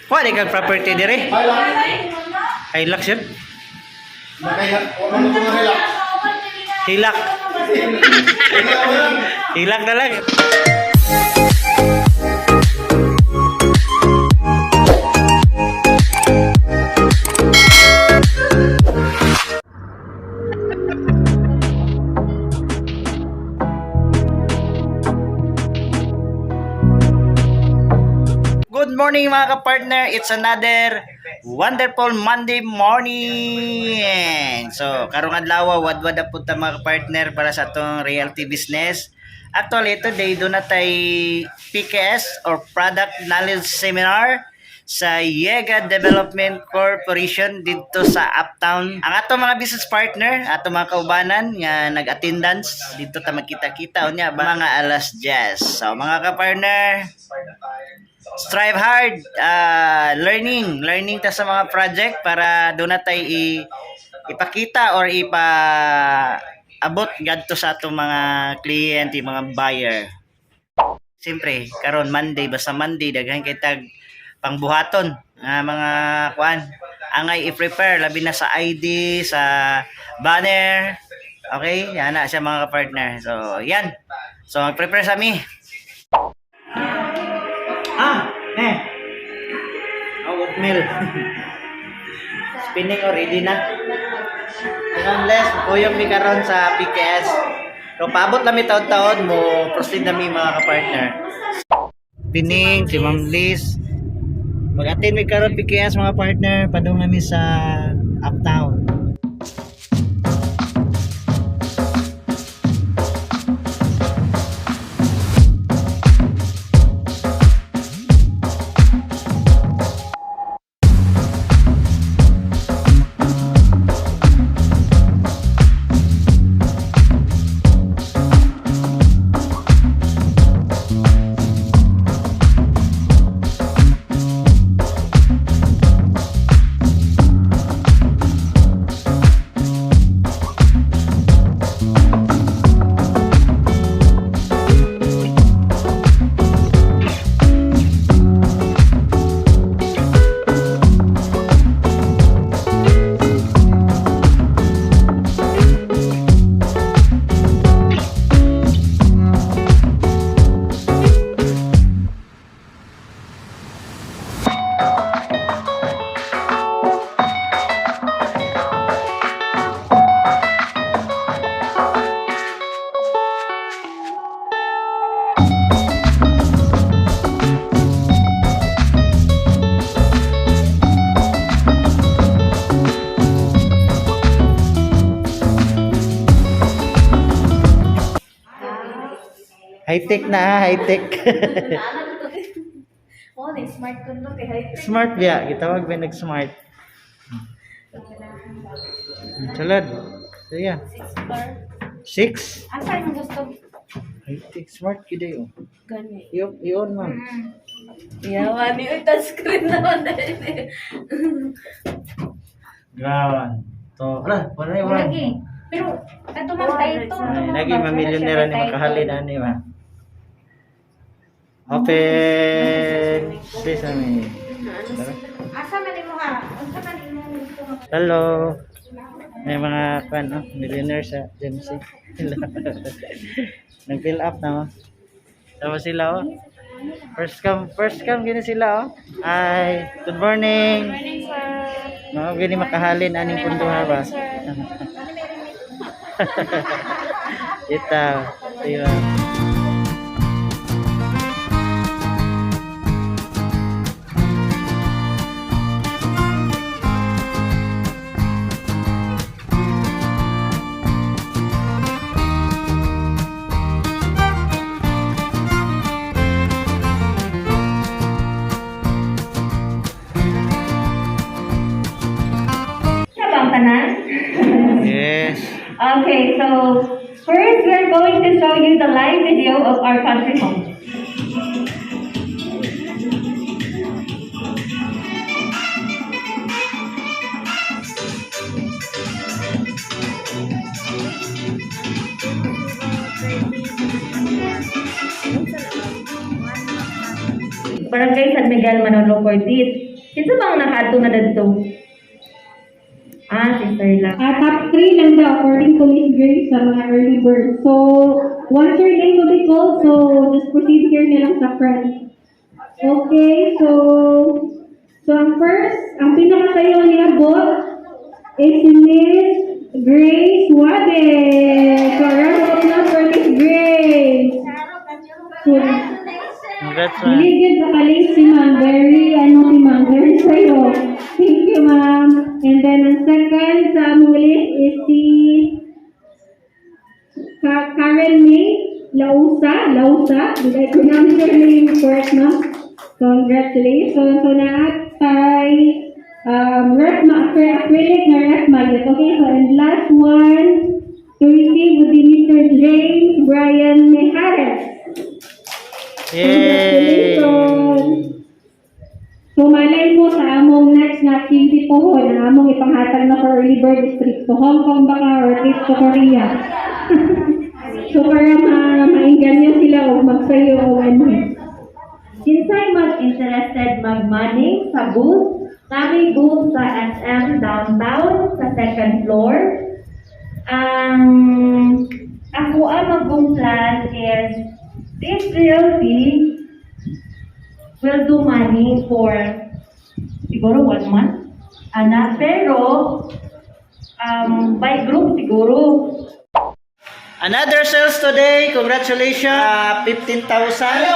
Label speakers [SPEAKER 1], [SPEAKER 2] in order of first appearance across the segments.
[SPEAKER 1] Kuha di kag property dire. Hilux yun. Hilak. Hilak na lang. Good morning, mga kapartner. It's another wonderful Monday morning. So, karong adlaw, wadwad na punta, mga kapartner, para sa atong realty business. Actually, today duna tay PKS or Product Knowledge Seminar sa Yega Development Corporation dito sa Uptown. Ang ato mga business partner, ato mga kaubanan nga nag-attendance dito, ta magkita-kita unya mga alas 10. So, mga kapartner, strive hard, learning learning ta sa mga project para duna tay ipakita or ipa abot ngadto sa atong mga kliyente, mga buyer. Siyempre, karon Monday, basta Monday, daghan kay tag pangbuhaton nga mga kuan, angay i-prepare, labi na sa ID, sa banner. Okay, yan na siya, mga partner. So yan, so mag-prepare sa mi. Ah, eh. Oh, oatmeal. Spinning already na. Unless, kuyog mi karon sa PKS. So, paabot lang mi taon-taon mo, proceed na mi, mga kapartner. Pining, si Ma'am Liz. Mag-attend mi karon PKS, mga partner, padung nami sa Uptown. High-tech na, ha, high-tech.
[SPEAKER 2] Oh, ni smart kun to kay high.
[SPEAKER 1] Smart biya, gitawag ba nag-smart? Salad. Sige.
[SPEAKER 2] Six bar.
[SPEAKER 1] Six.
[SPEAKER 2] Asa imong gusto?
[SPEAKER 1] High-tech smart gyud oh.
[SPEAKER 2] Gani.
[SPEAKER 1] I-on, ma'am.
[SPEAKER 2] Yawa ni uy touchscreen naman dahil.
[SPEAKER 1] Grabe. To, ala, wala na wala.
[SPEAKER 3] Lagi. Pero ato man title.
[SPEAKER 1] Ay, lagi ma-millionaire ni makahalin ani ba. Open sesame. Tara.
[SPEAKER 3] Asa man imo ha? Unsa man imo gusto nga?
[SPEAKER 1] Hello. May mga kwan, no? Millionaire sa Gen Z. Nag-fill up na, oh. Tapos sila, oh. First come, gini sila, oh. Hi, good morning.
[SPEAKER 3] Morning, sir.
[SPEAKER 1] Mga gini makahalin aning punduha ba? Ito, diba?
[SPEAKER 3] Siya ba ang tanan?
[SPEAKER 1] Yes.
[SPEAKER 3] Okay, so first we're going to show you the live video of our country home. Barangay San Miguel, Manolo Cordit. Kinsa ba ang nakaadto na dadto? Ah, si Sir lang.
[SPEAKER 4] Ah, top 3 lang daw according to Miss Grace sa mga early birds. So, once your name will be called, so just proceed here na lang sa front. Okay, so ang first, ang pinakasayo niabot is si Miss Grace Wabe. So, a round of applause for Miss Grace. So,
[SPEAKER 1] Congrats, ma'am.
[SPEAKER 4] dili gyud makalate si ma'am. Very, ano si ma'am, very sayo. Thank you, ma'am. And then, ang second sa among list is si Karen May Lausa. Lausa. Did I pronounce your name correct, ma'am? Congratulations. So, naatay ref acrylic na ref magnet. Okay, so, and last one to receive would be Mr. James Brian Mejares.
[SPEAKER 1] Yay!
[SPEAKER 4] Congratulations! So, malay mo sa among next na activity po, ang among ipanghatag na for early bird is trip to Hong Kong baka or trip to Korea. So, para maingganyo sila o magsayo o ano.
[SPEAKER 3] Kinsay mag interested mag-money sa booth, nami booth sa SM Downtown sa second floor. Ang ako ang magong plan is this realty will do money for siguro one month. Ana, pero by group siguro.
[SPEAKER 1] Another sales today. Congratulations. 15,000.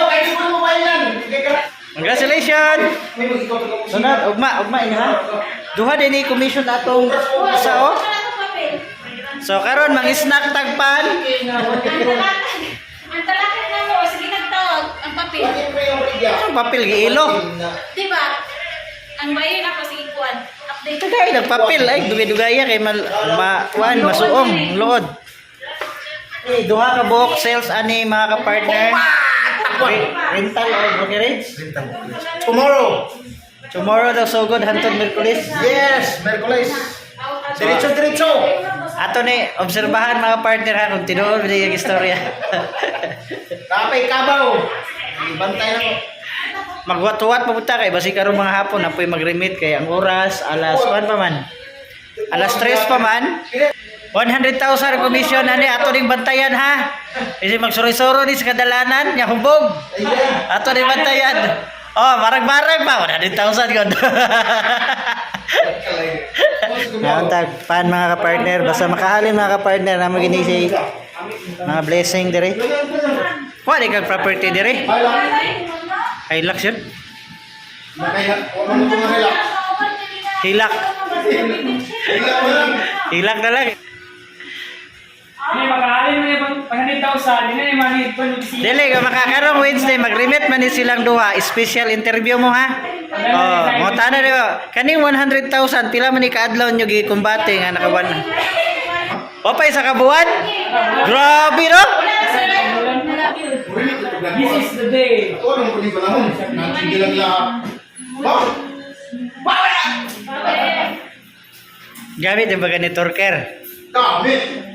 [SPEAKER 1] Congratulations. Sunod, ugma, ugma ini ha. Duha din ni commission atong isa oh. So karon mang-snack tagpan.
[SPEAKER 2] Ang talakit na mo, sige nagtawag, ang papel.
[SPEAKER 1] Ang papel giilo.
[SPEAKER 2] Di ba? Ang bayan ako, sige kuan. Update.
[SPEAKER 1] Tagay nagpapel ay dugay-dugaya kay mal ma kuan masuong lood. Eh, duha ka buok sales ani mga ka-partner. Rental or brokerage?
[SPEAKER 5] Tomorrow.
[SPEAKER 1] Tomorrow daw sugod hantod Merkulis.
[SPEAKER 5] Yes, Merkulis. Diretso, diretso.
[SPEAKER 1] Ato ni obserbahan mga partner ha kung tinuod ba yung istorya.
[SPEAKER 5] Kapay kabaw. Bantay na ko.
[SPEAKER 1] Magwat-wat papunta kay basi karon mga hapon apoy mag-remit kay ang oras alas 1 pa man. Alas 3 pa man. 100,000 commission ani ato ning bantayan ha. Kasi magsuroy-suro ni sa kadalanan nya hubog. Ato ning bantayan. Oh, barang-barang pa 100,000 gud. Nauntag pan mga ka-partner basta makahalin mga ka-partner namo gini si mga blessing dire. Wa di kag property dire. Hilux yun. Hilak. Hilak na lang.
[SPEAKER 6] Hindi, makahalin mo yung 100,000. Hindi na yung manid pa nung
[SPEAKER 1] Dili ka makakarong Wednesday mag-remit man ni silang duha. Special interview mo ha. Oh, mo tana di ba? Kaning 100,000 pila man ni kaadlaw nyo gikumbate nga nakawan na. Wa pa isa ka buwan? Grabe no?
[SPEAKER 6] This is the day.
[SPEAKER 5] Ito ang kuling panahon. Nandiyan lang lahat. Ba?
[SPEAKER 1] Gamit yung baga ni Turker.
[SPEAKER 5] Gamit.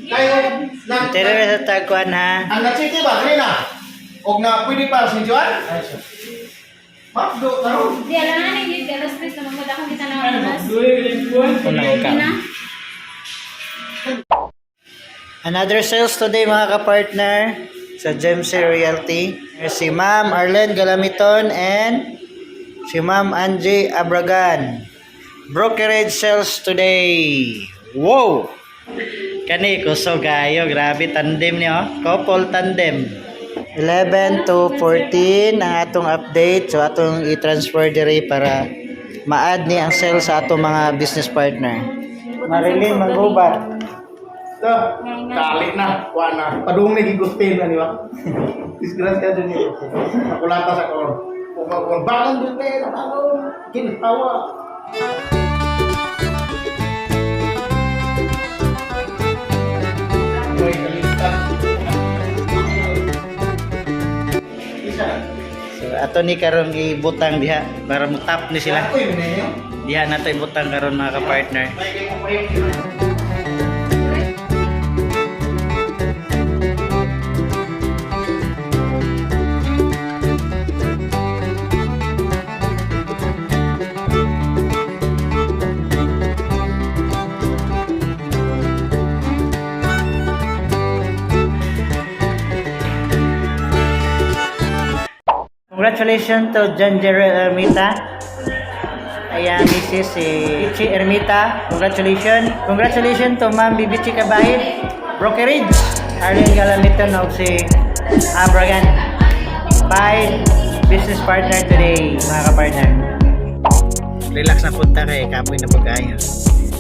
[SPEAKER 5] Kayo, na,
[SPEAKER 1] Tira sa tagkuan ha.
[SPEAKER 5] ang nag-city ba, kanina? Og na pwede pa sa Juan? Makdo, karon.
[SPEAKER 2] Di, alam na yun, alas 3 na magmula kong kita na oras.
[SPEAKER 6] Duwe, buwan.
[SPEAKER 1] Unang ka. Another sales today mga ka-partner sa Gemsy Realty. Si Ma'am Arlene Galamiton and si Ma'am Angie Abragan. Brokerage sales today. Wow! Kani kusog kayo, grabe tandem niyo. Oh. Couple tandem. 11 to 14 ang atong update. So atong i-transfer diri para ma-add ni ang sales sa atong mga business partner. Marilyn Manggubat.
[SPEAKER 5] Ito, kali na, kuha na. Padung ni gigustin na ni ba? Disgrasya dyan yun. Nakulata sa koron. Kung kung bakang gustin, bakang ginhawa. Uy, kaligtan. Isa.
[SPEAKER 1] So ato ni karon ibutang diha para mutap ni sila.
[SPEAKER 5] Uy, minyo.
[SPEAKER 1] Diha nato ibutang karon mga ka-partner.
[SPEAKER 5] May kayo pa yung
[SPEAKER 1] Congratulations to John Gerald Ermita. Ayan, Mrs. Si Ichi Ermita. Congratulations. Congratulations to Ma'am Bibichi Kabahit. Brokerage. Arlene Galamitan of si Abragan. Five business partner today, mga kapartner. Relax na punta kay kapoy na pagkayo.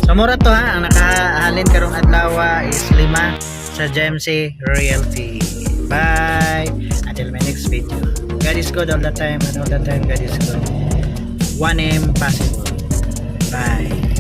[SPEAKER 1] So mura to ha, ang nakahalin karong adlaw is lima sa GMC Royalty. Bye! Until my next video. God is good all the time and all the time God is good. 1M possible. Bye.